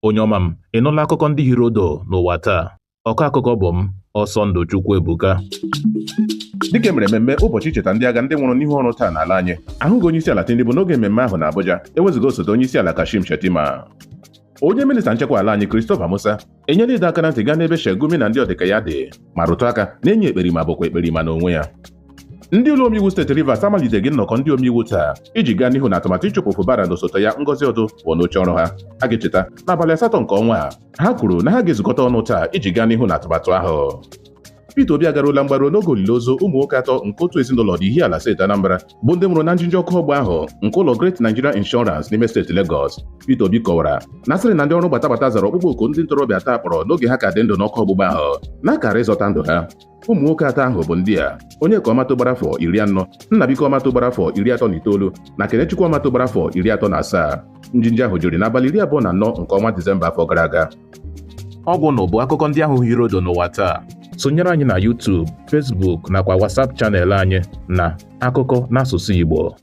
Onye ọma m, ị nụla akụkọ ndị hiri odo n'ụwa taa? Ọkọ akụkọ bụ m, Ọsọndụ Chukwuebuka. Dịka e mere mmemme ụbọchị icheta ndị agha ndị nwụrụ n'ihu ọrụ taa n'ala anyị, ahụghị onye isi ala Tinubu n'oge mmemme ahụ n'Abuja, ewezuga osote onye isi ala Kashim Shettima. Onye minista nchekwa ala anyị, Christopher Musa, enyela ịdọ aka na ntị gaa n'ebe Sheikh Gumi na ndị ọdịka ya dị, ma rụtụ aka na enyi ekperima bụkwa ekperima n'onwe ya. Ndị ụlọ omeiwu steeti Rivers amaliteghị nnọkọ ndị omeiwu taa iji gaa n'ihu na atụmatụ ịchụpụ Fubara na osote ya Ngozi Odu pụọ n'oche ọrụ ha. A ga-echeta n'abalị 8 nke ọnwa a, ha kwuru na ha ga-ezukọta ọnụ taa iji gaa n'ihu na atụmatụ ahụ. Peter Obi agaruola mgbaru n'oge olili ozu ụmụ nwoke atọ nke otu ezinụlọ dị Ihiala, steeti Anambra, bụ ndị nwụrụ na njinji ọkụ ọgba ahụ nke ụlọ Great Nigeria Insurance n'ime steeti Lagos. Peter Obi kọwara na asịrị na ndị ọrụ gbatagbata zara ọkpụkpọ oku ndị ntorobịa atọ akpọrọ n'oge ha ka dị ndụ n'ọkụ ọgbụgba ahụ na akara ịzọta ndụ ha. Ụmụ nwoke atọ ahụ bụ ndị a: Onyeka Ọmatụ gbara afọ 40, Nnabike Ọmatụ gbara afọ 39, na Kenechukwu Ọmatụ gbara afọ 37. Njinji ahụ jiri n'abalị 24 nke ọnwa Disemba afọ gara aga. Ọgwụ nụ bụ akụkọ ndị ahụ hiri odo n'ụwa taa. Sonyere anyị na YouTube, Facebook nakwa WhatsApp channel anyị na Akụkọ n'asụsụ Igbo.